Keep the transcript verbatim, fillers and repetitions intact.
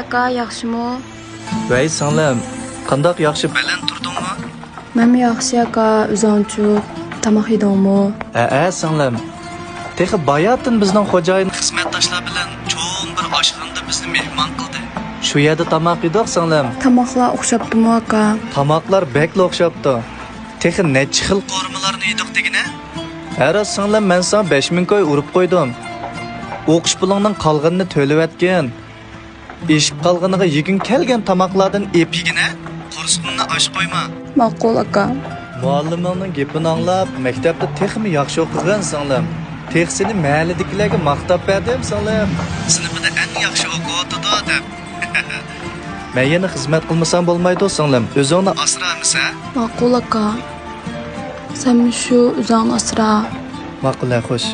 ئاكا، ياخشىمۇ؟ ۋەي سىڭلىم، قانداق، ياخشى بەلەن تۇردۇڭمۇ؟ مەنمۇ ياخشى ئاكا، ئۆزۈڭچۇ؟ تاماق يېدىڭمۇ؟ ھەئە سىڭلىم، تېخى باياتىن بىزنىڭ خوجايىن خىزمەتداشلار بىلەن چوڭ بىر ئاشخانىدا بىزنى مېھمان قىلدى. شۇ يەردە تاماق يېدۇق سىڭلىم. تاماقلار ئوخشاپتىمۇ ئاكا؟ تاماقلار بەكلا ئوخشاپتۇ. تېخى نەچچە خىل قورۇمىلارنى يېدۇق دېگىنە. ھە راست سىڭلىم، مەن ساڭا بەش مىڭ كوي ئۇرۇپ قويدۇم. ئوقۇش پۇلۇڭنىڭ قالغىنىنى تۆلىۋەتكىن. ئېشىپ قالغىنىغا يېگۈڭ كەلگەن تاماقلاردىن ئېپ يېگىنە، قورسىقىڭنى ئاچ قويما. ماقۇل ئاكا. مۇئەللىمىڭنىڭ گېپىنى ئاڭلاپ، مەكتەپتە تېخىمۇ ياخشى ئوقۇغىن سىڭلىم. تېخى سېنى مەھەللىدىكىلەرگە ماختاپ بەردىم سىڭلىم، سىنىپىدا ئەڭ ياخشى ئوقۇۋاتىدۇ دەپ. مەن يەنە خىزمەت قىلمىسام بولمايدۇ سىڭلىم، ئۆزۈڭنى ئاسرا ئەمىسە. ماقۇل ئاكا. سەنمۇ شۇ ئۆزۈڭنى ئاسرا. ماقۇل ھە، خوش.